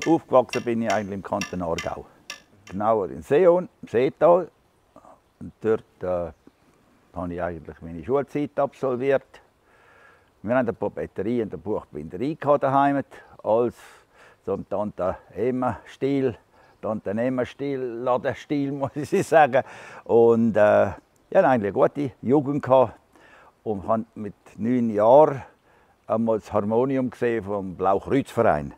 Aufgewachsen bin ich eigentlich im Kanton Aargau. Genauer in Seeon, im Seetal. Und dort habe ich eigentlich meine Schulzeit absolviert. Wir hatten eine Papeterie und eine Buchbinderei daheim, als so ein Tante-Emma-Stil, Ladenstil, muss ich sagen. Und ich hatte eigentlich eine gute Jugend und habe mit 9 Jahren einmal das Harmonium gesehen vom Blaukreuzverein.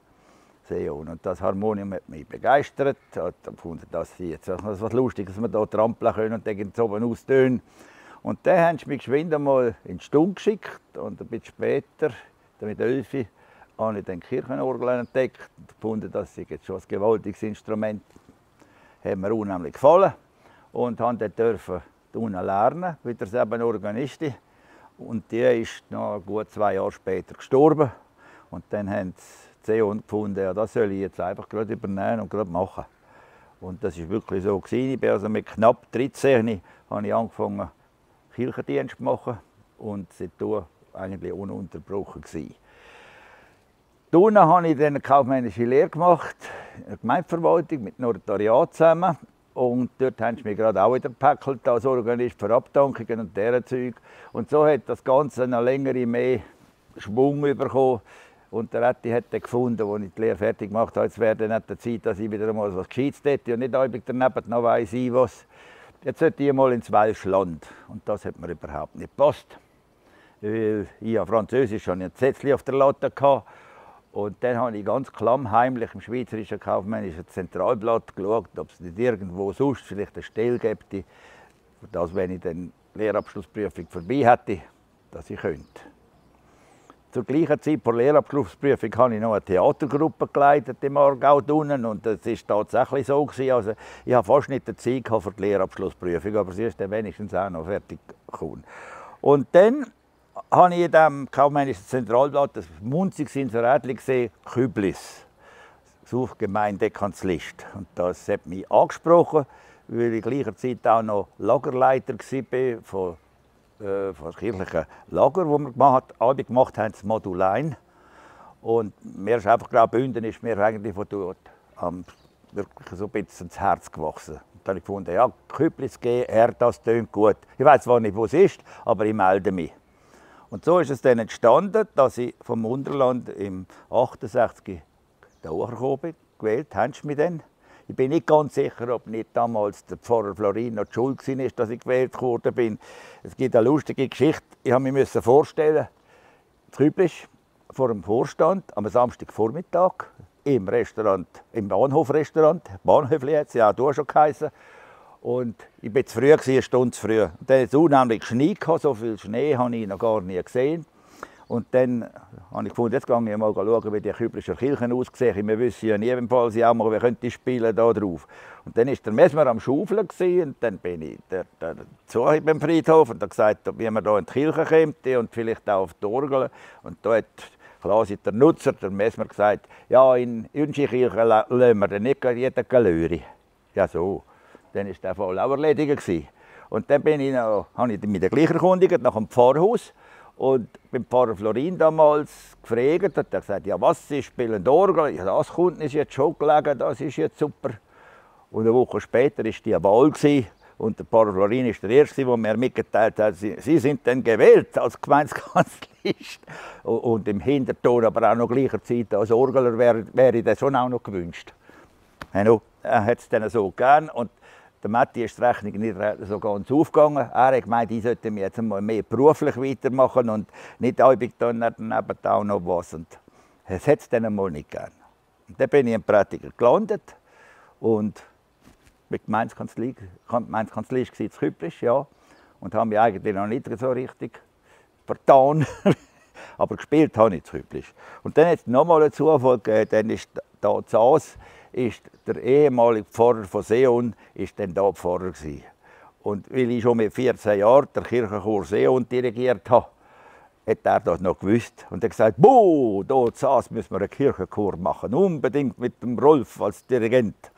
Und das Harmonium hat mich begeistert. Ich habe gefunden, das ist jetzt was Lustiges, dass wir hier trampeln können und dann oben austönen. Und dann haben sie mich geschwind einmal in die Stunde geschickt. Und ein bisschen später, mit 11, habe ich den Kirchenorgel entdeckt und gefunden, das ist jetzt schon ein gewaltiges Instrument. Das hat mir unheimlich gefallen. Und durfte dort unten lernen, wieder selber Organistin. Und die ist noch gut 2 Jahre später gestorben. Und dann haben sie gefunden, ja, das soll ich jetzt einfach gerade übernehmen und gerade machen. Und das war wirklich so. Ich bin also mit knapp 13 habe ich angefangen, Kirchendienst zu machen und seitdem eigentlich ununterbrochen gewesen. Dann habe ich dann eine kaufmännische Lehre gemacht, in der Gemeindeverwaltung mit Notariat zusammen. Und dort haben sie mich gerade auch wieder gepäckelt als Organist für Abdankungen und dieser Zeug. Und so hat das Ganze noch länger mehr Schwung bekommen. Und der Retti hat dann gefunden, als ich die Lehre fertig gemacht habe, jetzt wäre dann nicht die Zeit, dass ich wieder einmal was Gescheites täte und nicht häufig daneben noch weiss ich was. Jetzt sollte ich mal ins Welschland. Und das hat mir überhaupt nicht gepasst. Ich hatte Französisch schon ein Zettel auf der Latte. Und dann habe ich ganz klammheimlich im Schweizerischen Kaufmännischen Zentralblatt geschaut, ob es nicht irgendwo sonst vielleicht eine Stelle gäbe, dass, wenn ich dann die Lehrabschlussprüfung vorbei hätte, dass ich könnte. Zur gleichen Zeit vor der Lehrabschlussprüfung habe ich noch eine Theatergruppe geleitet im Aargau unten. Und das war tatsächlich so. Also, ich hatte fast nicht die Zeit für die Lehrabschlussprüfung, aber sie ist dann wenigstens auch noch fertig gekommen. Und dann habe ich in diesem kaufmännischen Zentralblatt das munziges Inserat gesehen, Küblis, Suchgemeindekanzlist. Und das hat mich angesprochen, weil ich in gleicher Zeit auch noch Lagerleiter war von das kirchliche Lager, das wir gemacht haben, das Modulein. Und mir ist einfach, glaube ich, Bünden ist mir eigentlich von dort wirklich so ein bisschen ins Herz gewachsen. Und dann habe ich gefunden, ja, Küblis gehen, das tönt gut. Ich weiß zwar nicht, wo es ist, aber ich melde mich. Und so ist es dann entstanden, dass ich vom Unterland im 68 hierher gekommen bin. Gewählt haben sie mich dann. Ich bin nicht ganz sicher, ob nicht damals der Pfarrer Florin noch die Schuld war, dass ich gewählt worden bin. Es gibt eine lustige Geschichte. Ich musste mir vorstellen, Küblis vor dem Vorstand am Samstagvormittag im Restaurant, im Bahnhofrestaurant. Bahnhöfli hat es ja auch schon geheißen. Und ich war zu früh, eine Stunde zu früh. Und dann hatte es unheimlich Schnee, so viel Schnee habe ich noch gar nie gesehen. Und dann habe ich gefunden, jetzt gehe ich mal schauen, wie die Küblischer Kirchen aussehen. Wir wissen ja nie, wenn sie auch mal, wer könnte spielen da drauf. Und dann war der Messmer am Schaufeln und dann bin ich dazu beim Friedhof und habe gesagt, wie man hier in die Kirche kommt und vielleicht auch auf die Orgel. Und da hat quasi der Nutzer, der Messmer, gesagt, ja, in unsere Kirche lassen wir dann nicht jeden Galöri. Ja, so. Dann war der Fall auch erledigt. Und dann habe ich mich gleich erkundigt nach dem Pfarrhaus. Und beim Pfarrer Florin damals gefragt, hat er gesagt, ja, was, Sie spielen Orgel? Ja, das Kunden ist jetzt schon gelegen, das ist jetzt super. Und eine Woche später war die Wahl und der Pfarrer Florin war der Erste, der mir mitgeteilt hat, Sie sind dann gewählt als Gemeindekanzlist. Und im Hinterton aber auch noch gleicher Zeit als Orgeler wäre ich das schon auch noch gewünscht. Er hat es dann so gern. Und der Matti ist die Rechnung nicht so ganz aufgegangen. Er hat gemeint, ich sollte mich jetzt einmal mehr beruflich weitermachen und nicht häufig dann daneben auch noch was. Und das hat es dann einmal nicht gegeben. Und dann bin ich in Prättigen gelandet und mit Gemeindekanzlei war in Küblis, ja. Und habe mich eigentlich noch nicht so richtig vertan. Aber gespielt habe ich in Küblis. Und dann hat es nochmal einen Zufall gegeben, dann ist da zu Aas, ist der ehemalige Pfarrer von Seeon dann da Pfarrer gewesen. Und weil ich schon mit 14 Jahren den Kirchenchor Seeon dirigiert habe, hat er das noch gewusst. Und er hat gesagt, boah, da zu Aas müssen wir einen Kirchenchor machen, unbedingt mit dem Rolf als Dirigent.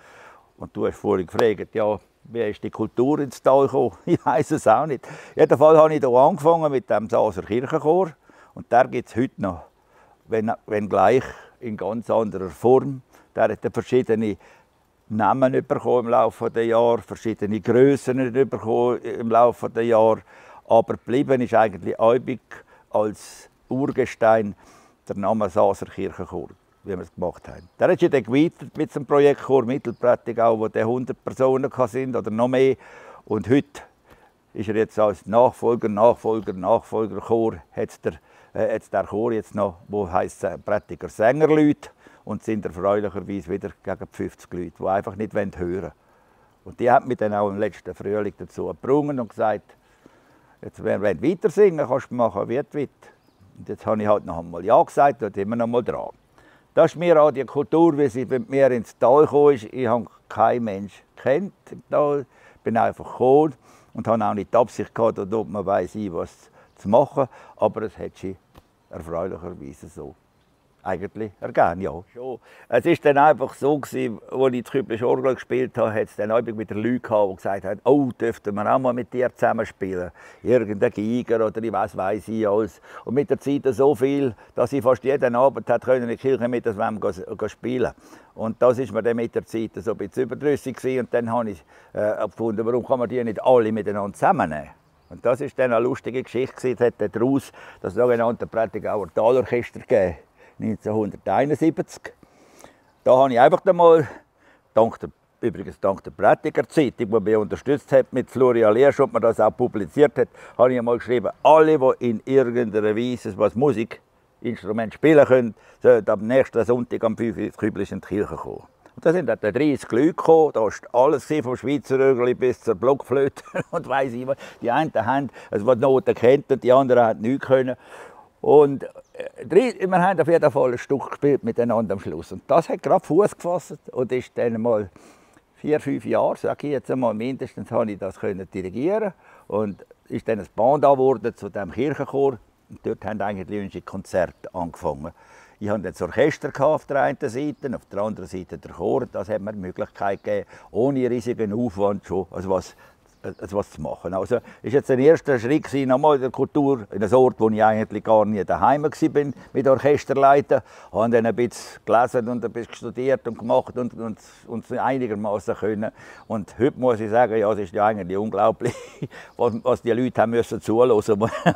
Und du hast vorhin gefragt, ja, wie ist die Kultur ins Tal gekommen? Ich weiß es auch nicht. Jedenfalls habe ich hier angefangen mit dem Saaser Kirchenchor. Und der gibt es heute noch, wenn gleich in ganz anderer Form. Der hat verschiedene Namen bekommen im Laufe der Jahre, verschiedene Grössen bekommen im Laufe der Jahre. Aber geblieben ist eigentlich Aubig als Urgestein der Name Saser Kirchenchor, wie wir es gemacht haben. Der ist ja dann geweitet mit dem Projektchor Mittelprättigau, wo 100 Personen sind oder noch mehr. Und heute ist er jetzt als Nachfolgerchor, hat der Chor jetzt noch, wo heisst Prättiger Sängerleute, und sind erfreulicherweise wieder gegen 50 Leute, die einfach nicht hören wollen. Und die haben mich dann auch im letzten Frühling dazu gebrungen und gesagt, jetzt, wenn du weiter singen kannst du machen, wie du willst. Und jetzt habe ich halt noch einmal Ja gesagt und immer noch mal dran. Das ist mir auch die Kultur, wie sie mit mir ins Tal gekommen ist. Ich habe keinen Menschen kennt im Tal. Ich bin einfach gekommen und habe auch nicht die Absicht gehabt, dort man weiss, was zu machen. Aber es hat sich erfreulicherweise so eigentlich ergeben, ja. Es war dann einfach so, als ich die Küblische Orgel gespielt habe, hat es dann auch wieder Leute gehabt, die gesagt haben, oh, dürften wir auch mal mit dir zusammen spielen. Irgendein Geiger oder ich weiss ich alles. Und mit der Zeit so viel, dass ich fast jeden Abend in der Kirche mit wem spielen. Und das ist mir dann mit der Zeit so ein bisschen überdrüssig gewesen. Und dann habe ich gefunden, warum kann man die nicht alle miteinander zusammennehmen? Und das war dann eine lustige Geschichte. Es hat daraus das sogenannte Prättigauer Talorchester gegeben. 1971. Da habe ich einfach einmal, übrigens dank der Prättiger Zeitung, die mich unterstützt hat mit Florian Liersch und man das auch publiziert hat, habe ich einmal geschrieben, alle, die in irgendeiner Weise was Musikinstrument spielen können, sollen am nächsten Sonntag am 5 Uhr ins Küblische in die Kirche kommen. Und da sind dann 30 Leute gekommen, da war alles vom Schweizer Rögli bis zur Blockflöte und weiss ich was. Die einen haben es was Noten kennt und die anderen haben nichts können. Und wir haben auf jeden Fall ein Stück gespielt miteinander am Schluss. Und das hat gerade Fuß gefasst und ist dann mal 4, 5 Jahre, sage ich jetzt einmal, mindestens habe ich das dirigieren und ist dann ein Band geworden zu diesem Kirchenchor. Und dort haben eigentlich unsere Konzerte angefangen. Ich hatte das Orchester auf der einen Seite, auf der anderen Seite der Chor. Das hat mir die Möglichkeit gegeben, ohne riesigen Aufwand schon etwas zu machen. Also ist jetzt ein erster Schritt nochmal in der Kultur, in einem Ort, wo ich eigentlich gar nie daheim war mit Orchesterleiten. Ich habe dann ein bisschen gelesen und ein bisschen studiert und gemacht und einigermaßen können. Und heute muss ich sagen, ja, es ist ja eigentlich unglaublich, was die Leute haben müssen zuhören.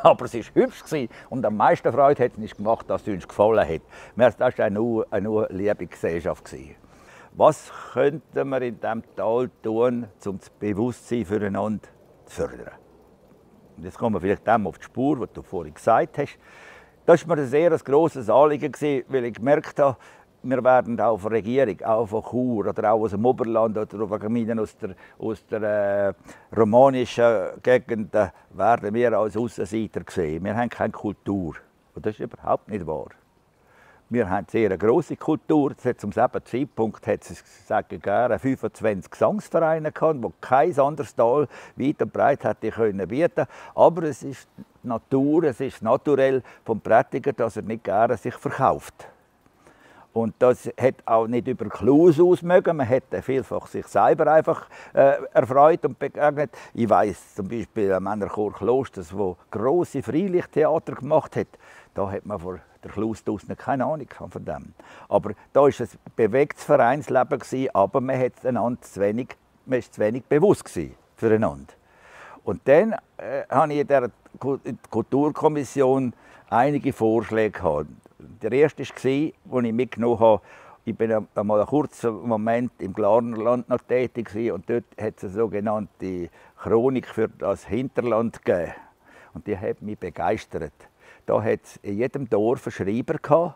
Aber es war hübsch gewesen. Und am meisten Freude hat es nicht gemacht, dass es uns gefallen hat. Das war eine liebe Gesellschaft gewesen. Was könnten wir in diesem Tal tun, um das Bewusstsein füreinander zu fördern? Und jetzt kommen wir vielleicht dem auf die Spur, was du vorhin gesagt hast. Das war mir ein sehr grosses Anliegen, weil ich gemerkt habe, wir werden auch von der Regierung, auch von Chur oder auch aus dem Oberland oder aus der romanischen Gegend, werden wir als Aussenseiter gesehen. Wir haben keine Kultur. Und das ist überhaupt nicht wahr. Wir haben sehr eine grosse Kultur. Zum selben Zeitpunkt hat es, sage ich gerne, 25 Gesangsvereine gehabt, wo kein anderes Tal weit und breit hätte bieten. Aber es ist die Natur, es ist naturell vom Prättiger, dass er nicht gerne sich verkauft. Und das hat auch nicht über Klaus aus mögen. Man hätte vielfach sich selber einfach erfreut und begegnet. Ich weiss zum Beispiel am Männerchor Klosters, wo grosse Freilichttheater gemacht hat. Da hat man vor der Klaus draussen keine Ahnung von dem. Aber da war es ein bewegtes Vereinsleben, aber man war zu wenig bewusst füreinander. Und dann habe ich in der Kulturkommission einige Vorschläge gehabt. Der erste war, den ich mitgenommen habe, ich war einmal einen kurzen Moment im Glarnerland noch tätig und dort hat es eine sogenannte Chronik für das Hinterland gegeben. Und die hat mich begeistert. Da hat es in jedem Dorf einen Schreiber gehabt,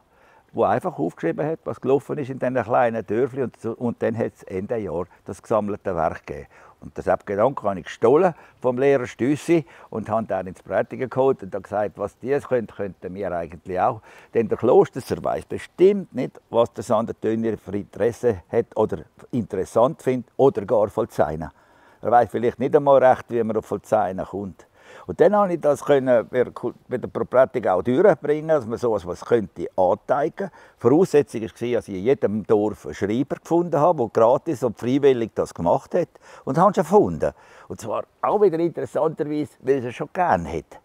der einfach aufgeschrieben hat, was gelaufen ist in diesen kleinen Dörfern. Und dann hat es Ende Jahr das gesammelte Werk gegeben. Und das Gedanke habe ich gestohlen vom Lehrer Stüssi und habe dann ins Prättigen geholt und gesagt, was die könnten wir eigentlich auch. Denn der Klosterser weiss bestimmt nicht, was der Sandertönner für Interesse hat oder interessant findet oder gar Volzheina. Er weiss vielleicht nicht einmal recht, wie man auf Volzheina kommt. Und dann konnte ich das bei der Prättigung auch durchbringen, dass man so etwas anzeigen könnte. Voraussetzung war, dass ich in jedem Dorf einen Schreiber gefunden habe, der gratis und freiwillig das gemacht hat. Und habe ihn gefunden. Und zwar auch wieder interessanterweise, weil er es schon gerne hat.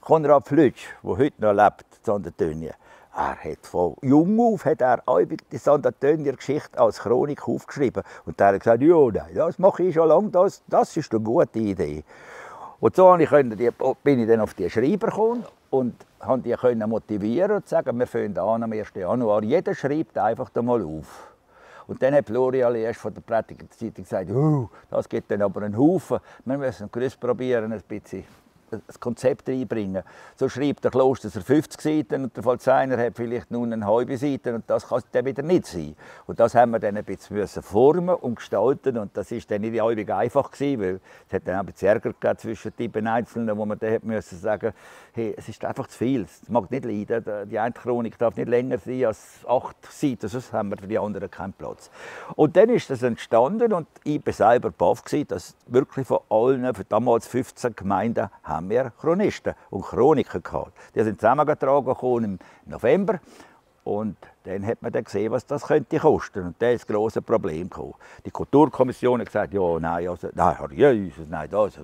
Konrad Flütsch, der heute noch lebt, in Sandertönje, Er hat von jung auf hat er die Sandra-Tönnier-Geschichte als Chronik aufgeschrieben. Und er hat gesagt, ja, nein, das mache ich schon lange, das ist eine gute Idee. Und so bin ich dann auf die Schreiber gekommen und konnte die motivieren und sagen, wir fangen an am 1. Januar. Jeder schreibt einfach mal auf. Und dann hat Florian Liesch von der Prediger Zeitung gesagt, das gibt dann aber einen Haufen. Wir müssen probieren, ein bisschen das Konzept reinbringen. So schreibt der Kloster 50 Seiten und der Pfalzeiner hat vielleicht nur eine halbe Seite und das kann es dann wieder nicht sein. Und das haben wir dann ein bisschen formen und gestalten und das ist dann nicht häufig einfach gewesen, weil es hat dann auch ein bisschen Ärger gegeben zwischen den Einzelnen, wo man dann müssen sagen, hey, es ist einfach zu viel, es mag nicht leiden, die eine Chronik darf nicht länger sein als 8 Seiten, sonst haben wir für die anderen keinen Platz. Und dann ist das entstanden und ich war selber baff gewesen, dass wirklich von allen, für damals 15 Gemeinden, haben wir Chronisten und Chroniker gehabt. Die sind zusammengetragen im November und dann hat man dann gesehen, was das könnte kosten. Und das ist das grosse Problem gekommen. Die Kulturkommission hat gesagt, ja, nein, also, nein, das,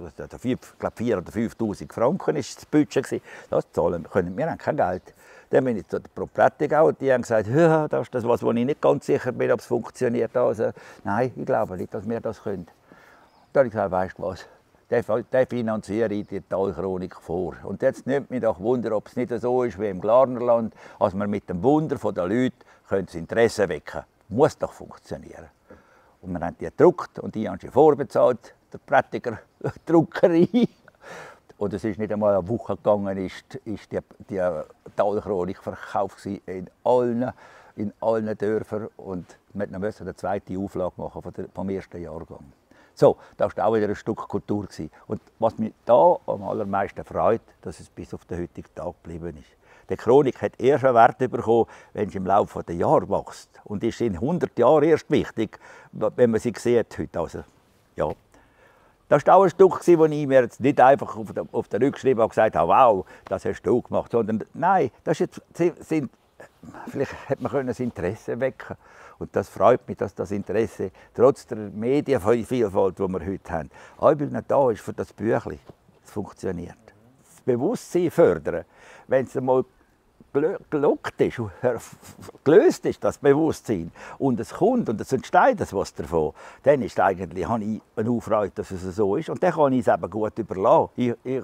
ich glaube 4.000 oder 5.000 Franken war das Budget gewesen. Das zahlen können wir haben kein Geld. Dann bin ich zu der Proprätigau und die haben gesagt, ja, das ist das, wo ich nicht ganz sicher bin, ob es funktioniert. Also, nein, ich glaube nicht, dass wir das können. Da habe ich gesagt, weißt du was? Der finanziere ich die Talchronik vor. Und jetzt nimmt mich doch Wunder, ob es nicht so ist wie im Glarnerland, als man mit dem Wunder der Leute das Interesse wecken können. Muss doch funktionieren. Und wir haben die gedruckt und die haben sie vorbezahlt, der Prediger, die Druckerei. Und es ist nicht einmal eine Woche gegangen, ist die Talchronik verkauft in allen Dörfern. Und wir mussten eine zweite Auflage machen vom ersten Jahrgang. So, das war auch wieder ein Stück Kultur. Und was mich da am allermeisten freut, dass es bis auf den heutigen Tag geblieben ist. Die Chronik hat erst einen Wert bekommen, wenn sie im Laufe der Jahre wächst. Und ist in 100 Jahren erst wichtig, wenn man sie sieht heute. Also, ja. Das war auch ein Stück, das ich mir jetzt nicht einfach auf den Rückschrieb habe gesagt habe, wow, das hast du gemacht. Sondern nein, das ist jetzt, vielleicht hätte man das Interesse wecken können. Und das freut mich, dass das Interesse, trotz der Medienvielfalt, die wir heute haben, auch da ist für das Büchlein. Es funktioniert. Das Bewusstsein fördern, wenn es einmal gelockt ist, gelöst ist, das Bewusstsein, und es kommt und es entsteht etwas davon, dann ist eigentlich, habe ich eine Aufreude, dass es so ist. Und dann kann ich es eben gut überlassen. Ich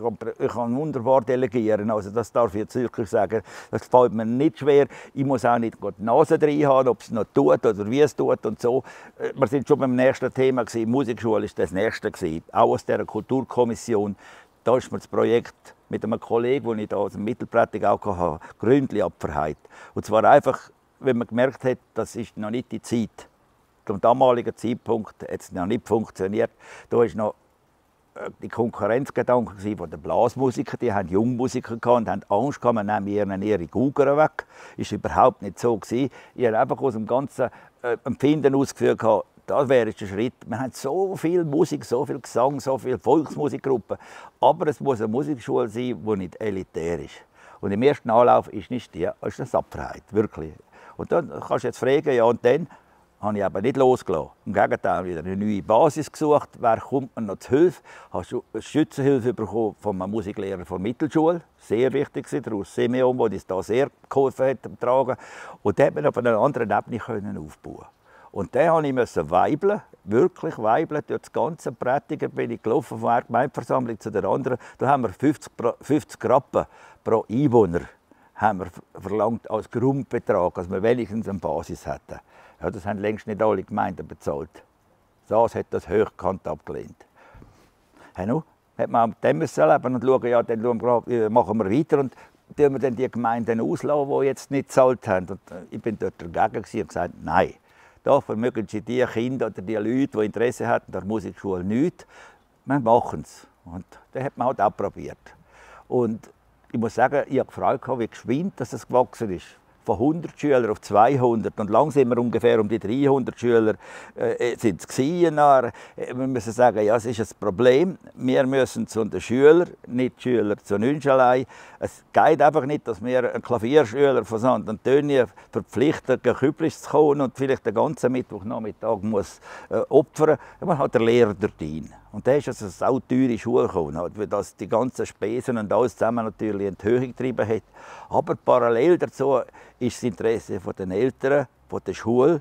kann wunderbar delegieren, also das darf ich jetzt wirklich sagen. Das fällt mir nicht schwer. Ich muss auch nicht die Nase drin haben, ob es noch tut oder wie es tut und so. Wir sind schon beim nächsten Thema gewesen. Musikschule war das nächste gewesen, auch aus dieser Kulturkommission. Da ist mir das Projekt mit einem Kollegen, den ich hier aus dem Mittelprätig auch hatte, gründlich abverheilt. Und zwar einfach, wenn man gemerkt hat, das ist noch nicht die Zeit. Zum damaligen Zeitpunkt hat es noch nicht funktioniert. Da war noch die Konkurrenzgedanken von den Blasmusikern. Die hatten Jungmusiker und hatten Angst, wir nehmen ihre Gugger weg. Das war überhaupt nicht so. Ich habe einfach aus dem ganzen Empfinden ausgeführt, das wäre der Schritt. Wir haben so viel Musik, so viel Gesang, so viele Volksmusikgruppen. Aber es muss eine Musikschule sein, die nicht elitär ist. Und im ersten Anlauf ist nicht die, ist eine Sapferheit, wirklich. Und dann kannst du jetzt fragen, ja, und dann habe ich aber nicht losgelassen. Im Gegenteil, wieder eine neue Basis gesucht. Wer kommt mir noch zu Hilfe? Hast du eine Schützenhilfe bekommen von einem Musiklehrer der Mittelschule. Sehr wichtig, der aus Simeon, der uns da sehr geholfen hat beim Tragen. Und dann hat man auf einer anderen Ebene aufbauen. Und dann musste ich weibeln, wirklich weibeln. Durch das ganze Predigen bin ich gelaufen, von einer Gemeindeversammlung zu der anderen. Da haben wir 50 Rappen pro Einwohner haben wir verlangt als Grundbetrag, dass wir wenigstens eine Basis hätten. Ja, das haben längst nicht alle Gemeinden bezahlt. Das hat das hochkant abgelehnt. Hey, nun, hat man mit dem leben und schauen, ja, dann machen wir weiter und tun wir dann die Gemeinden auslassen, die jetzt nicht gezahlt haben. Und ich bin dort dagegen und gesagt, nein. Da vermögen Sie die Kinder oder die Leute, die Interesse hatten, der Musikschule nichts. Wir machen es. Und das hat man halt auch probiert. Und ich muss sagen, ich habe gefreut, wie geschwind es gewachsen ist. Von 100 Schülern auf 200. Und langsam sind wir ungefähr um die 300 Schüler sind es gewesen. Wir müssen sagen, ja, es ist ein Problem. Wir müssen zu den Schülern, nicht die Schüler zu uns allein. Es geht einfach nicht, dass wir einen Klavierschüler von St. Antonio verpflichten, gegen Küblis zu kommen und vielleicht den ganzen Mittwochnachmittag muss opfern. Man hat der Lehrer dort rein. Und da ist also eine sau teure Schule gekommen, weil das die ganzen Spesen und alles zusammen natürlich in die Höhe getrieben hat. Aber parallel dazu ist das Interesse der Eltern, von der Schule,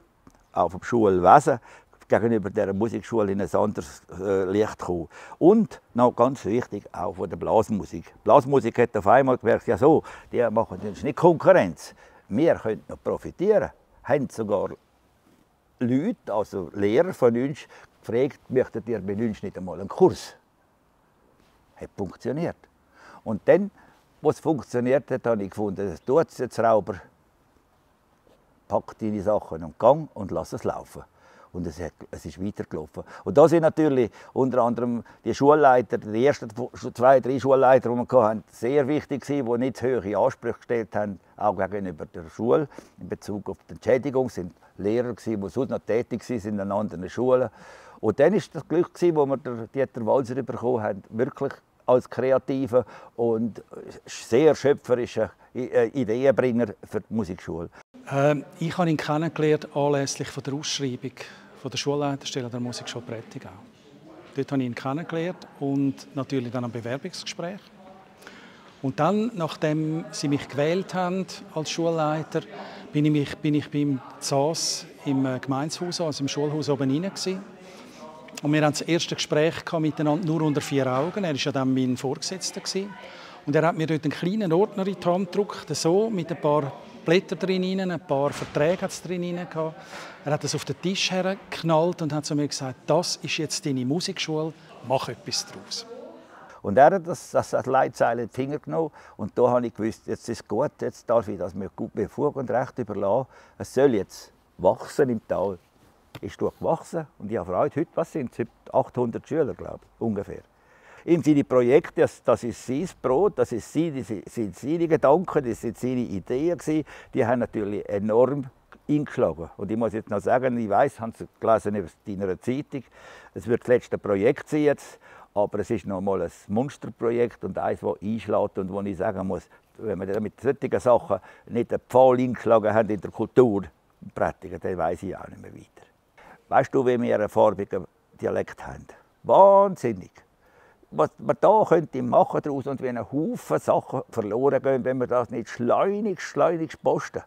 auch vom Schulwesen, gegenüber dieser Musikschule in ein anderes Licht gekommen. Und noch ganz wichtig, auch von der Blasmusik. Die Blasmusik hat auf einmal gemerkt, ja so, die machen uns nicht Konkurrenz. Wir können noch profitieren. Haben sogar Leute, also Lehrer von uns, gefragt, möchtet ihr bei uns nicht einmal einen Kurs? Hat funktioniert. Und dann, was funktioniert hat, habe ich gefunden, das tut es jetzt, Rauber. Pack deine Sachen und gang und lass es laufen. Und es ist weitergelaufen. Und da sind natürlich unter anderem die Schulleiter, die ersten 2, 3 Schulleiter, die wir hatten, sehr wichtig gewesen, die nicht hohe Ansprüche gestellt haben, auch gegenüber der Schule. In Bezug auf die Entschädigung sind Lehrer gewesen, die sonst noch tätig waren in anderen Schulen. Und dann war das Glück, wo wir den Dieter Walser bekommen haben, wirklich als Kreativer und sehr schöpferischer Ideenbringer für die Musikschule. Ich habe ihn kennengelernt anlässlich von der Ausschreibung von der Schulleiterstelle der Musikschule Prättigau. Dort habe ich ihn kennengelernt und natürlich dann am Bewerbungsgespräch. Und dann, nachdem sie mich gewählt haben als Schulleiter, bin ich beim ZAS im Gemeindehaus, also im Schulhaus oben rein gewesen. Und wir hatten das erste Gespräch miteinander nur unter 4 Augen. Er war ja dann mein Vorgesetzter gewesen. Und er hat mir dort einen kleinen Ordner in die Hand gedrückt, so mit ein paar Blätter drin, ein paar Verträge hat es drin gehabt. Er hat es auf den Tisch hergeknallt und hat zu mir gesagt, das ist jetzt deine Musikschule, mach etwas daraus. Und er hat das Leitzeile in die Finger genommen und da habe ich gewusst, jetzt ist es gut, jetzt darf ich das mit Fug und Recht überlassen. Es soll jetzt wachsen im Tal. Ist durchgewachsen und ich habe Freude. Heute, was sind es? 800 Schüler, glaube ich, ungefähr. In seine Projekte, das ist sein Brot, das sind seine Gedanken, das sind seine Ideen gewesen. Die haben natürlich enorm eingeschlagen. Und ich muss jetzt noch sagen, ich weiss, haben Sie gelesen in einer Zeitung, es wird das letzte Projekt sein jetzt, aber es ist noch mal ein Monsterprojekt und eines, das einschlägt und wo ich sagen muss, wenn wir mit solchen Sachen nicht einen Pfahl eingeschlagen haben in der Kultur Prättigen, dann weiss ich auch nicht mehr weiter. Weißt du, wie wir einen farbigen Dialekt haben? Wahnsinnig! Was man da könnte machen daraus und wie ein Haufen Sachen verloren gehen, wenn wir das nicht schleunigst posten.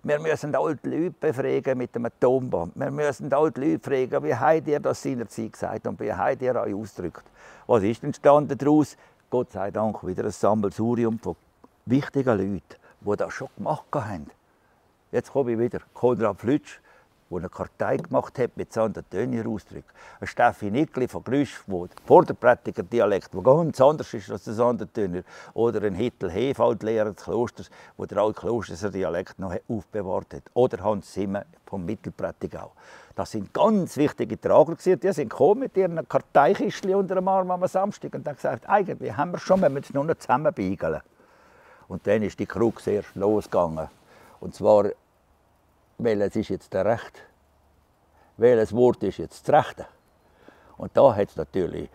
Wir müssen alte Leute befragen mit einem Tonband. Wir müssen alte Leute fragen, wie habt ihr das seinerzeit gesagt und wie habt ihr euch ausgedrückt. Was ist entstanden daraus? Gott sei Dank wieder ein Sammelsurium von wichtigen Leuten, die das schon gemacht haben. Jetzt komme ich wieder. Konrad Flütsch, der eine Kartei gemacht hat mit Sandertönier Ausdrücken. Ein Steffi Nickli von Grüsch, der vor der Prättiger Dialekt, der ganz anders ist als der Sandertönier. Oder ein Hittel Hefeld, Lehrer des Klosters, der der alte Klosterser Dialekt noch aufbewahrt hat. Oder Hans Simmer vom Mittelprättigau. Das sind ganz wichtige Trager. Die sind gekommen mit ihren Karteikistchen unter dem Arm am Samstag und haben gesagt, eigentlich haben wir schon, wenn wir es nur noch zusammenbeigeln. Und dann ist die Krux erst losgegangen. Und zwar, welches ist jetzt der Recht? Welches Wort ist jetzt das Rechte? Und da hat es natürlich,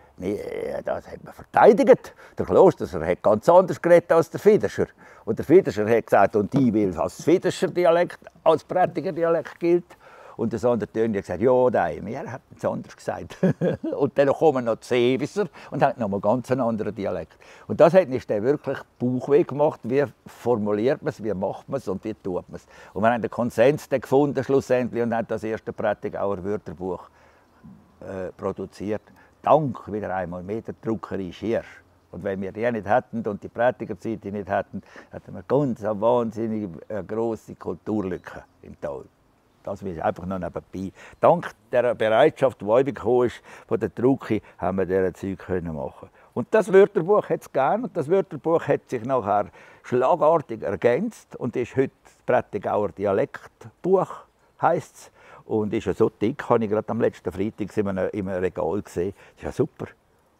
das hat man verteidigt. Der Klosterser hat ganz anders geredet als der Fiederscher. Und der Fiederscher hat gesagt, und ich will, als Fiederscher Dialekt als Prättiger Dialekt gilt. Und der Sandertönier hat gesagt, ja, nein, er hat es anders gesagt. Und dann kommen noch die Seewisser und haben noch mal ganz einen anderen Dialekt. Und das hat uns dann wirklich Bauchweh gemacht, wie formuliert man es, wie macht man es und wie tut man es. Und wir haben den Konsens dann gefunden schlussendlich und haben das erste Prättigauer Wörterbuch produziert. Dank wieder einmal mehr der Druckerei Schirsch. Und wenn wir die nicht hätten und die Prättigerzeit nicht hätten, hätten wir ganz eine wahnsinnig grosse Kulturlücke im Tal. Das ist einfach noch nebenbei. Dank der Bereitschaft, die auch gekommen ist, von der Drucke, haben wir diese Zeug machen. Und das Wörterbuch hat es gegeben. Und das Wörterbuch hat sich nachher schlagartig ergänzt und ist heute das Prättigauer Dialektbuch, heisst es. Und ist ja so dick, habe ich gerade am letzten Freitag in einem Regal gesehen. Das ist ja super.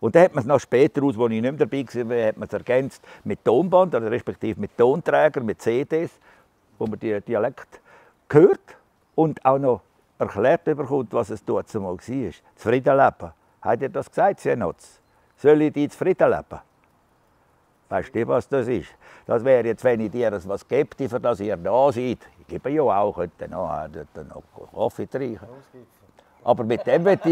Und dann hat man es noch später aus, als ich nicht mehr dabei war, hat man es ergänzt mit Tonband, oder respektive mit Tonträgern, mit CDs, wo man die Dialekt hört. Und auch noch erklärt bekommt, was es dort mal war. Zufrieden leben. Habt ihr das gesagt, Senatz? Soll ich die zufrieden leben? Weißt du, was das ist? Das wäre jetzt, wenn ich dir etwas gebe, für das ihr da seid. Ich gebe ja auch, könnte noch Kaffee trinken. Aber mit dem wird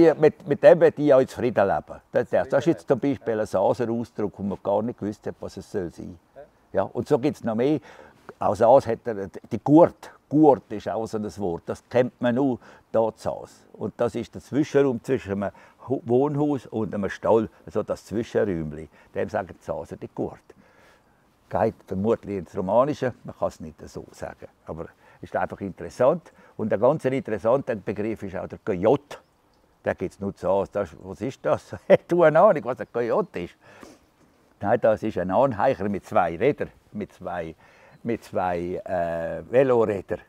ich auch zufrieden leben. Das ist jetzt zum Beispiel ein Saser-Ausdruck, wo man gar nicht gewusst hat, was es sein soll. Ja, und so gibt es noch mehr. Auch Saas hat die Gurt. Gurt ist auch so ein Wort. Das kennt man nur hier zu Saas. Und das ist der Zwischenraum zwischen einem Wohnhaus und einem Stall, also das Zwischenräumchen. Dem sagen die Saser die Gurt. Geht vermutlich ins Romanische, man kann es nicht so sagen. Aber es ist einfach interessant. Und ein ganz interessanter Begriff ist auch der Coyote. Den gibt es nur zu Saas. Was ist das? Hast du eine Ahnung, was ein Coyote ist? Nein, das ist ein Anheicher mit 2 Rädern, mit zwei Velorädern.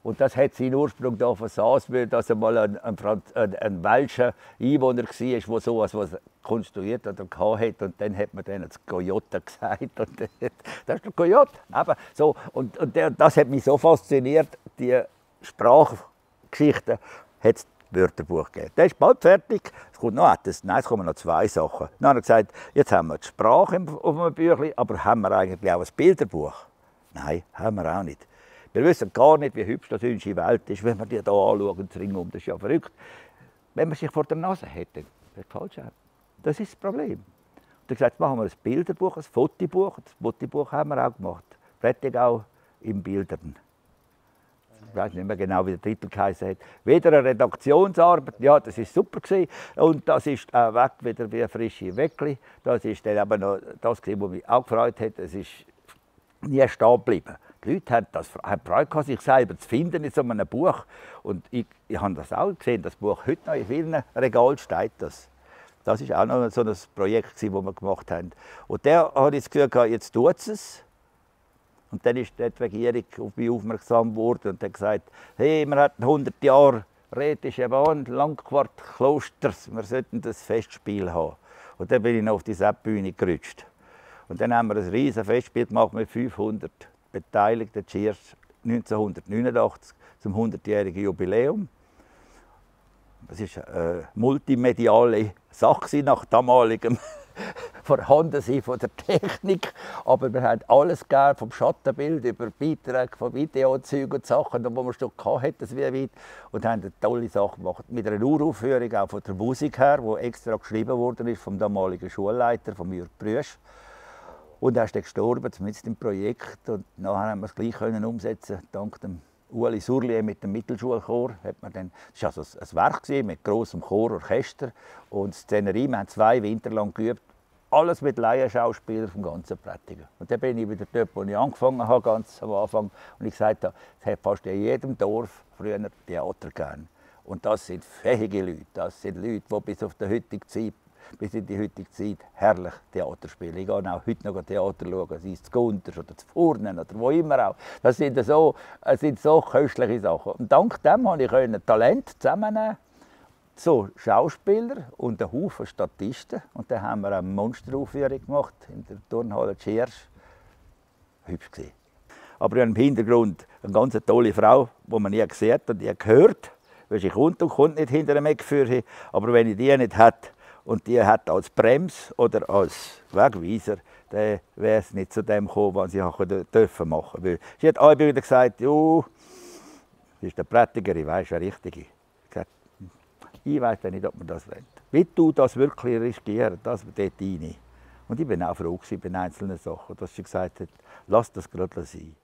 Und das hat seinen Ursprung da von Saas, weil das einmal ein welscher Einwohner war, der so etwas konstruiert oder hatte. Und dann hat man dann das Coyote gesagt. Und das ist der Coyote. Eben so. Und das hat mich so fasziniert, die Sprachgeschichte hat es Wörterbuch gegeben. Der ist bald fertig. Es kommt noch etwas. Nein, es kommen noch 2 Sachen. Dann hat er gesagt, jetzt haben wir die Sprache auf einem Büchlein, aber haben wir eigentlich auch ein Bilderbuch? Nein, haben wir auch nicht. Wir wissen gar nicht, wie hübsch das unsere Welt ist, wenn wir die hier anschauen, ringsum. Das ist ja verrückt. Wenn man sich vor der Nase hätte, das ist falsch. Das ist das Problem. Und er hat gesagt, jetzt machen wir ein Bilderbuch, ein Fotobuch. Das Fotobuch haben wir auch gemacht. Prättigau in Bildern. Ich weiß nicht mehr genau, wie der Titel geheißen hat. Wieder eine Redaktionsarbeit, ja, das war super gewesen. Und das ist auch weg, wieder wie ein frische Weckli. Das ist dann aber noch das, was mich auch gefreut hat. Es ist nie stehen geblieben. Die Leute haben Freude, sich selber zu finden in so einem Buch. Und ich habe das auch gesehen, das Buch heute noch in vielen Regalen steht. Das war auch noch so ein Projekt, das wir gemacht haben. Und der hat jetzt gesagt, jetzt tut es. Und dann ist die Regierung auf mich aufmerksam geworden und hat gesagt, hey, wir hatten 100 Jahre Rätische Bahn, Langquart, Klosters, wir sollten das Festspiel haben. Und dann bin ich noch auf die Seppbühne gerutscht. Und dann haben wir ein riesiges Festspiel gemacht mit 500 Beteiligten, Cheers 1989 zum 100-jährigen Jubiläum. Das war eine multimediale Sache nach damaligem Vorhandensein von der Technik. Aber wir haben alles gegeben, vom Schattenbild über Beiträge von Videozeugen und Sachen, die wir schon hatten, wie weit. Und haben eine tolle Sache gemacht. Mit einer Uraufführung auch von der Musik her, die extra geschrieben wurde vom damaligen Schulleiter, von Jürg Brüsch. Und er ist dann gestorben, zumindest im Projekt. Und nachher haben wir es gleich umsetzen, dank dem Ueli Surlier mit dem Mittelschulchor. Das war also ein Werk mit grossem Chor, Orchester und Szenerie. Wir haben 2 Winter lang geübt. Alles mit Laienschauspielern vom ganzen Prättigen. Und dann bin ich wieder dort, wo ich angefangen habe, ganz am Anfang. Und ich gesagt habe, es hat fast in jedem Dorf früher Theater gegeben. Und das sind fähige Leute. Das sind Leute, die bis in die heutige Zeit herrlich Theater spielen. Ich gehe auch heute noch Theater schauen, sei es zu Gunters oder zu Furnen oder wo immer auch. Das sind so köstliche Sachen. Und dank dem konnte ich Talent zusammennehmen, so Schauspieler und einen Haufen Statisten. Und dann haben wir eine Monsteraufführung gemacht in der Turnhalle Tschiersch. Hübsch gewesen. Aber ich habe im Hintergrund eine ganz tolle Frau, die man nie gesehen hat und nie gehört. Weil sie kommt nicht hinter einem Eck für. Aber wenn ich die nicht hätte, und die hat als Brems oder als Wegweiser, dann wäre es nicht zu dem gekommen, was sie machen dürfen. Weil sie hat alle wieder gesagt, jo, das ist der Prättiger, ich weiss, der Richtige. Ich weiss nicht, ob man das will. Wie du das wirklich riskieren, das dort rein. Und ich bin auch froh bei einzelnen Sachen, dass sie gesagt hat, lass das gerade sein.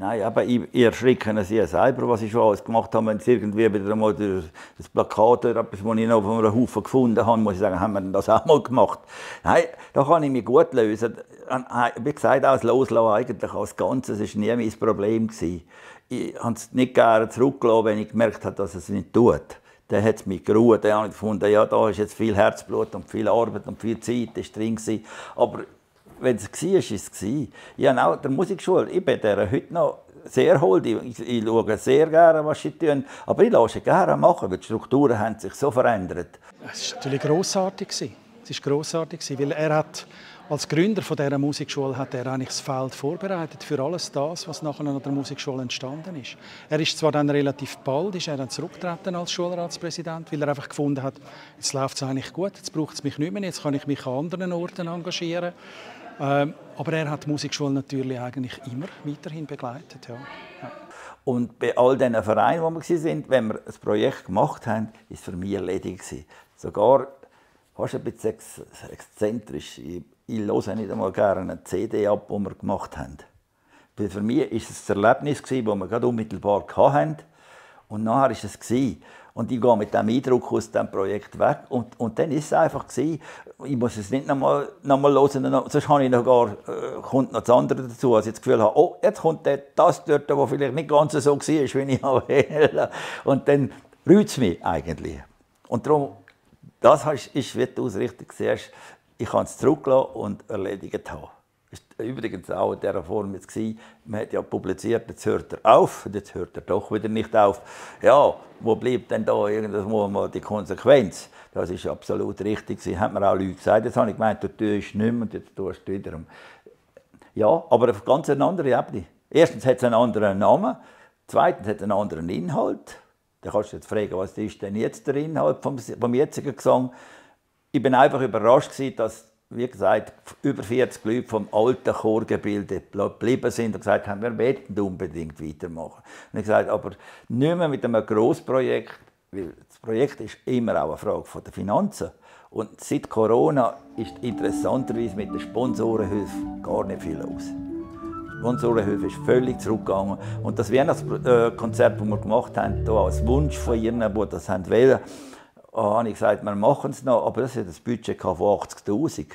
Nein, aber ich erschrecke sie ja selber, was ich schon alles gemacht habe. Wenn es irgendwie wieder mal das Plakat oder etwas, das ich noch von einem Haufen gefunden habe, muss ich sagen, haben wir das auch mal gemacht. Nein, da kann ich mich gut lösen. Wie gesagt, auch das Loslassen eigentlich als Ganzes war nie mein Problem. Ich habe es nicht gerne zurückgelassen, wenn ich gemerkt habe, dass es nicht tut. Dann hat es mich geruht. Dann habe ich gefunden, ja, da ist jetzt viel Herzblut und viel Arbeit und viel Zeit ist drin gewesen. Aber wenn es war, ist es. Ich habe auch der Musikschule, ich bin der heute noch sehr hold. Ich schaue sehr gerne, was sie tun. Aber ich lasse es gerne machen, weil die Strukturen haben sich so verändert. Es war natürlich grossartig. Es war grossartig, weil er hat als Gründer dieser Musikschule hat er eigentlich das Feld vorbereitet für alles das, was nachher an der Musikschule entstanden ist. Er ist zwar dann relativ bald dann zurückgetreten als Schulratspräsident, weil er einfach gefunden hat, jetzt läuft es eigentlich gut, jetzt braucht es mich nicht mehr, jetzt kann ich mich an anderen Orten engagieren. Aber er hat die Musikschule natürlich eigentlich immer weiterhin begleitet. Ja. Ja. Und bei all diesen Vereinen, wo wir waren, wenn wir ein Projekt gemacht haben, war es für mich erledigt. Sogar fast ein bisschen exzentrisch. Ich höre nicht einmal gerne eine CD ab, die wir gemacht haben. Weil für mich war es ein Erlebnis, das wir gerade unmittelbar hatten. Und nachher war es. Und ich gehe mit diesem Eindruck aus diesem Projekt weg. Und dann war es einfach. Ich muss es nicht nochmal hören, sonst habe ich noch kommt noch das andere dazu. Also ich das Gefühl habe, oh, jetzt kommt das dort, was vielleicht nicht ganz so war, wie ich wollte. Und dann rührt es mich eigentlich. Und darum, das ist, wie du es richtig siehst, ich kann es zurücklassen und erledigt haben. Das war übrigens auch in dieser Form jetzt. Man hat ja publiziert, jetzt hört er auf, und jetzt hört er doch wieder nicht auf. Ja, wo bleibt denn da irgendwo mal die Konsequenz? Das ist absolut richtig. Sie haben mir auch Leute gesagt, jetzt habe ich gemeint, du tust nicht mehr und jetzt tust du wieder. Ja, aber auf ganz eine andere Ebene. Erstens hat es einen anderen Namen, zweitens hat es einen anderen Inhalt. Da kannst du jetzt fragen, was ist denn jetzt der Inhalt vom jetzigen Gesang? Ich bin einfach überrascht, dass, wie gesagt, über 40 Leute vom alten Chorgebilde geblieben sind und gesagt haben, wir möchten unbedingt weitermachen. Und ich gesagt, aber nicht mehr mit einem Grossprojekt, weil das Projekt ist immer auch eine Frage der Finanzen. Und seit Corona ist interessanterweise mit den Sponsorenhilfen gar nicht viel los. Die Sponsorenhilfe ist völlig zurückgegangen. Und das Weihnachtskonzert, das wir gemacht haben, hier als Wunsch von ihnen, die das wollen, habe ich gesagt, wir machen es noch, aber das hat ein Budget von 80'000.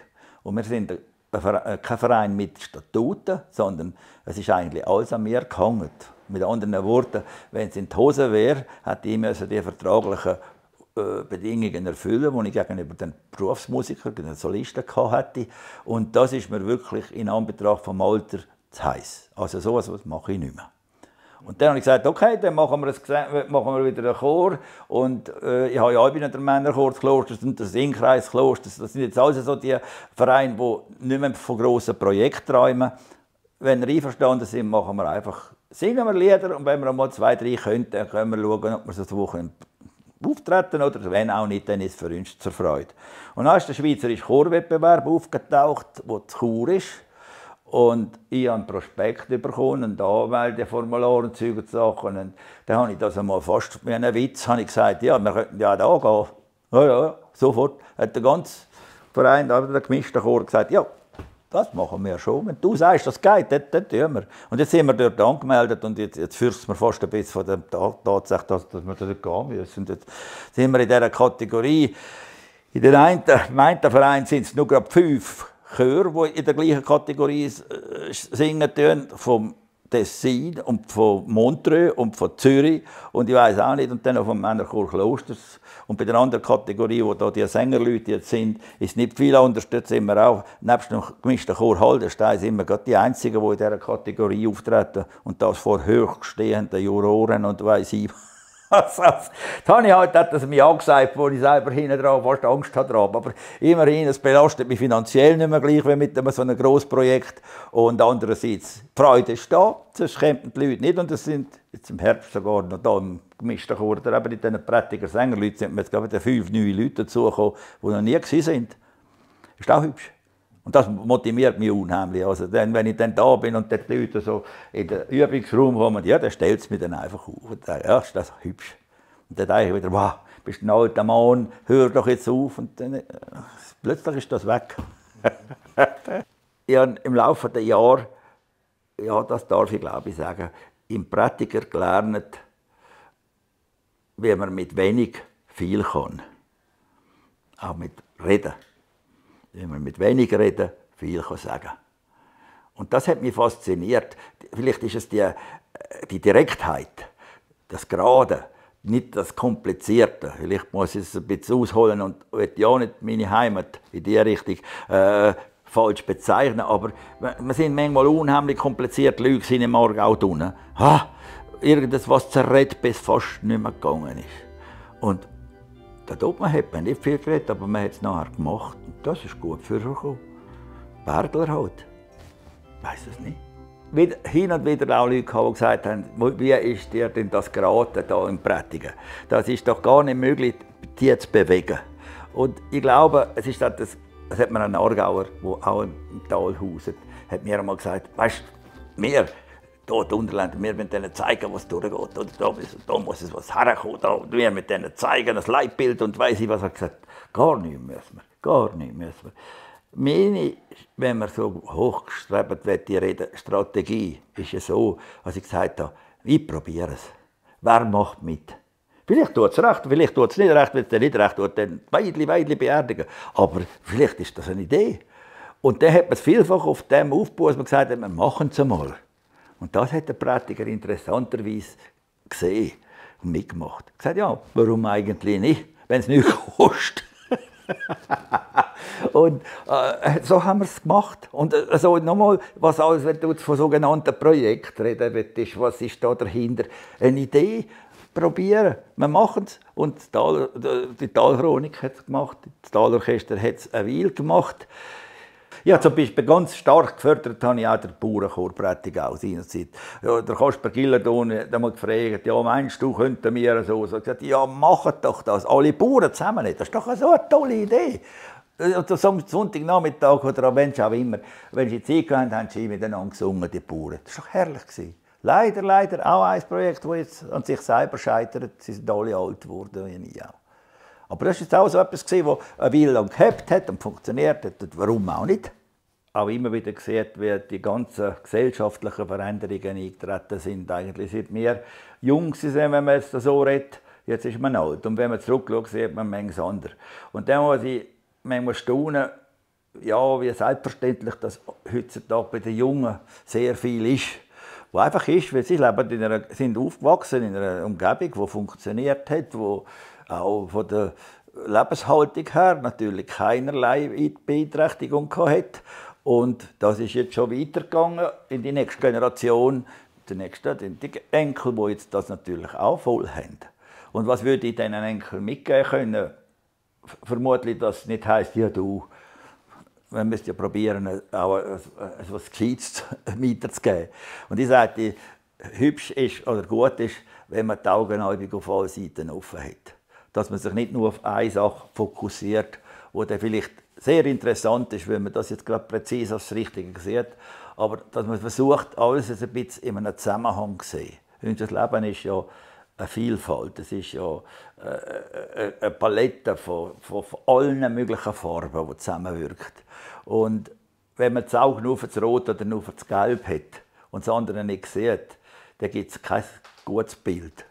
Und wir sind kein Verein mit Statuten, sondern es ist eigentlich alles an mir gehangen. Mit anderen Worten, wenn es in die Hose wäre, hätte ich die vertraglichen Bedingungen erfüllen, die ich gegenüber den Berufsmusikern, den Solisten hatte. Und das ist mir wirklich in Anbetracht vom Alter zu heiß. Also sowas mache ich nicht mehr. Und dann habe ich gesagt, okay, dann machen wir wieder einen Chor. Und ich habe ja auch der Männerchor des Klosters und der Singkreis des Klosters. Das sind jetzt also so die Vereine, die nicht mehr von grossen Projekten träumen. Wenn wir einverstanden sind, machen wir einfach, singen wir Lieder. Und wenn wir mal 2, 3 können, dann können wir schauen, ob wir so eine Woche auftreten oder wenn auch nicht, dann ist es für uns zur Freude. Und dann ist der Schweizerische Chorwettbewerb aufgetaucht, der zu Chur ist. Und ich habe einen Prospekt bekommen, ein Anmeldeformular und solche Sachen. Und dann habe ich das einmal fast wie einen Witz habe ich gesagt, ja, wir könnten ja da gehen. Ja, sofort. Hat der ganze Verein, der gemischte Chor, gesagt, ja, das machen wir schon. Wenn du sagst, das geht, dann tun wir. Und jetzt sind wir dort angemeldet und jetzt fürchten wir fast ein bisschen von der Tatsache, dass wir dort gehen müssen. Und jetzt sind wir in dieser Kategorie. In dem einen Verein sind es nur gerade 5 Chöre, die in der gleichen Kategorie singen tun, vom Tessin und von Montreux und von Zürich und ich weiß auch nicht, und dann noch vom Männerchor Klosters. Und bei der anderen Kategorie, wo da die Sängerleute jetzt sind, ist nicht viel anders. Dort sind wir auch, nebst dem gemischten Chor Haldenstein, sind wir gerade die Einzigen, die in dieser Kategorie auftreten und das vor höchststehenden Juroren und weiss ich. Das habe ich halt, hat das mir angesagt, wo ich selber hinten dran fast Angst hatte. Aber immerhin, es belastet mich finanziell nicht mehr gleich wie mit so einem Grossprojekt. Und andererseits, die Freude ist da, sonst kämen die Leute nicht. Und es sind jetzt im Herbst sogar noch da im gemischten Chor, oder eben in diesen Prättiger Sängerleuten sind mir jetzt gerade 5 neue Leute dazugekommen, die noch nie gewesen sind. Ist auch hübsch. Und das motiviert mich unheimlich. Also dann, wenn ich dann da bin und die Leute so in den Übungsraum kommen, ja, dann stellt es mich dann einfach auf. Und sage, ja, ist das hübsch. Und dann denke ich wieder, wow, bist ein alter Mann, hör doch jetzt auf. Und dann, plötzlich ist das weg. Ich habe im Laufe der Jahre ja, das darf ich glaube ich sagen, im Prediger gelernt, wie man mit wenig viel kann. Auch mit Reden. Wie man mit wenig Reden viel kann sagen. Und das hat mich fasziniert. Vielleicht ist es die Direktheit, das Gerade, nicht das Komplizierte. Vielleicht muss ich es ein bisschen ausholen und will ja nicht meine Heimat in diese Richtung falsch bezeichnen. Aber wir sind manchmal unheimlich kompliziert. Leute sind im Aargau unten. Irgendwas zerredet, bis fast nicht mehr gegangen ist. Und da hat man nicht viel geredet, aber man hat es nachher gemacht. Und das ist gut für ihn. Bergler halt. Ich weiss es nicht. Hin und wieder auch Leute, die gesagt haben, wie ist dir denn das geraten hier im Predigen? Das ist doch gar nicht möglich, die zu bewegen. Und ich glaube, es hat mir ein Aargauer, der auch im Tal hauset, hat mir einmal gesagt, weißt du, wir hier die Unterländer, wir müssen denen zeigen, was durchgeht. Oder da muss es was herkommen. Wir müssen denen zeigen, das Leitbild und weiss ich was. Er hat gesagt, gar nichts müssen wir. Gar nichts müssen wir. Meine, wenn man so hochgestrebt wird, die Strategie ist ja so, als ich gesagt habe, ich probiere es. Wer macht mit? Vielleicht tut es recht, vielleicht tut es nicht recht. Wenn es nicht recht tut, dann Weidli beerdigen. Aber vielleicht ist das eine Idee. Und dann hat man es vielfach auf dem aufgebaut, dass man gesagt hat, wir machen es einmal. Und das hat der Prediger interessanterweise gesehen und mitgemacht. Er hat gesagt, ja, warum eigentlich nicht, wenn es nichts kostet. Und so haben wir es gemacht. Und also nochmal, was alles, wenn du von sogenannten Projekten reden willst, was ist da dahinter? Eine Idee, probieren, wir machen es. Und die Talchronik hat es gemacht, das Talorchester hat es eine Weile gemacht. Ja, zum Beispiel ganz stark gefördert habe ich auch den Bauernchor Prättigau seinerzeit. Ja, der Kasper Gilledon hat einmal gefragt, ja, meinst du, könnten wir so? Ich habe gesagt, ja, macht doch das, alle Bauern zusammen. Das ist doch so eine tolle Idee. Und am Sonntagnachmittag oder am Mensch auch immer, wenn sie Zeit hatten, haben sie miteinander gesungen, die Bauern. Das war doch herrlich. Leider auch ein Projekt, das jetzt an sich selber scheitert. Sie sind alle alt geworden, wie ich auch. Aber das war auch so etwas, das eine Weile lang gehabt hat und funktioniert hat. Und warum auch nicht? Auch immer wieder gesehen, wie die ganzen gesellschaftlichen Veränderungen eingetreten sind. Eigentlich seit wir jung sind, wenn man jetzt so redet, jetzt ist man alt. Und wenn man zurückschaut, sieht man manches anderes. Und dann muss ich manchmal staunen, ja, wie selbstverständlich das heutzutage bei den Jungen sehr viel ist. Wo einfach ist, weil sie sind aufgewachsen in einer Umgebung, die funktioniert hat, wo auch von der Lebenshaltung her natürlich keinerlei Beeinträchtigung hat. Und das ist jetzt schon weitergegangen in die nächste Generation, die Enkel, die jetzt das natürlich auch voll haben. Und was würde ich diesen Enkeln mitgeben können? Vermutlich, dass es nicht heisst, ja du, wir müssen ja probieren, auch etwas Gescheites weiterzugeben. Und ich sage, hübsch ist oder gut ist, wenn man die Augen auf allen Seiten offen hat. Dass man sich nicht nur auf eine Sache fokussiert, die dann vielleicht sehr interessant ist, wenn man das jetzt gerade präzise als das Richtige sieht, aber dass man versucht, alles ein bisschen in einem Zusammenhang zu sehen. Unser Leben ist ja eine Vielfalt, es ist ja eine Palette von allen möglichen Farben, die zusammenwirkt. Und wenn man das Auge nur für das Rot oder nur für das Gelb hat und das andere nicht sieht, dann gibt es kein gutes Bild.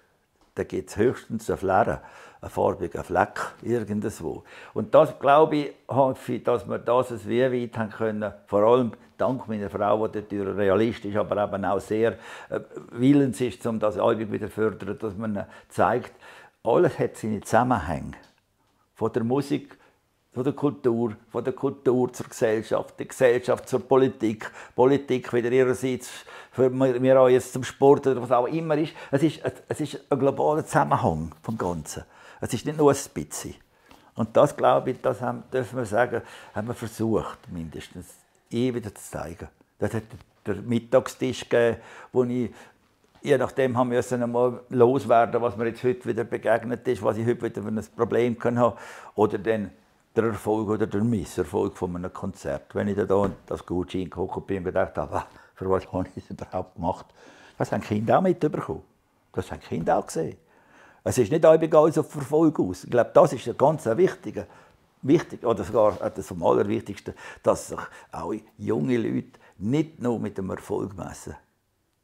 Dann gibt es höchstens ein Flären, einen farbigen Fleck irgendwo. Und das, glaube ich, hoffe ich, dass wir das wie weit haben können, vor allem dank meiner Frau, die natürlich realistisch, aber eben auch sehr willens ist, um das Album wieder zu fördern, dass man zeigt, alles hat seine Zusammenhänge. Von der Musik, von der Kultur zur Gesellschaft, die Gesellschaft zur Politik, Politik wieder ihrerseits für wir auch jetzt zum Sport oder was auch immer ist. Es ist ein globaler Zusammenhang vom Ganzen. Es ist nicht nur ein bisschen. Und das, glaube ich, das dürfen wir sagen, haben wir versucht, mindestens wieder zu zeigen. Das hat der Mittagstisch gegeben, wo ich je nachdem haben wir einmal loswerden, was mir jetzt heute wieder begegnet ist, was ich heute wieder für ein Problem habe. Oder dann der Erfolg oder der Misserfolg von einem Konzert. Wenn ich da das Gutschein geguckt bin und gedacht habe, für was habe ich es überhaupt gemacht? Das haben die Kinder auch mitbekommen. Das haben die Kinder auch gesehen. Es ist nicht alles auf Erfolg aus. Ich glaube, das ist ein ganz wichtig, oder sogar das vom Allerwichtigsten, dass sich auch junge Leute nicht nur mit dem Erfolg messen.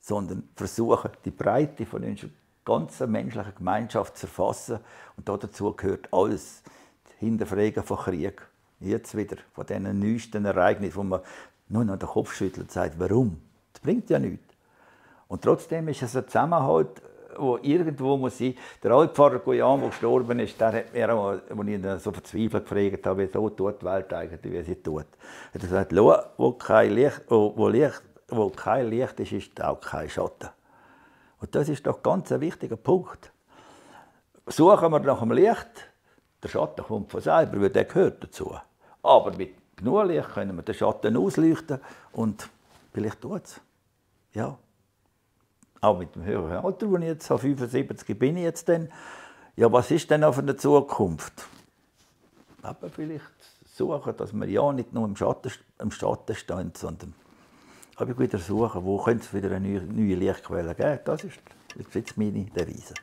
sondern versuchen, die Breite von unserer ganzen menschlichen Gemeinschaft zu erfassen. Und dazu gehört alles. Das Hinterfragen von Krieg. Jetzt wieder, von diesen neuesten Ereignissen, wo man nur noch den Kopf schüttelt und sagt, warum? Das bringt ja nichts. Und trotzdem ist es ein Zusammenhalt, wo irgendwo muss sein. Der Altpfarrer Guyan, der gestorben ist, der hat mir auch, als ich ihn so verzweifelt gefragt habe, wieso tut die Welt eigentlich, wie sie tut. Er hat gesagt, schau, wo kein Licht ist, ist auch kein Schatten. Und das ist doch ganz ein wichtiger Punkt. Suchen wir nach dem Licht, der Schatten kommt von selber, weil der gehört dazu. Aber mit genug Licht können wir den Schatten ausleuchten und vielleicht tut es. Ja. Auch mit dem höheren Alter, wo ich jetzt habe, 75 bin ich jetzt dann. Ja, was ist denn auch für die Zukunft? Aber vielleicht suchen, dass wir ja nicht nur im Schatten stehen, sondern aber wieder suchen, wo könnte es wieder eine neue Lichtquelle geben. Das ist jetzt meine Devise.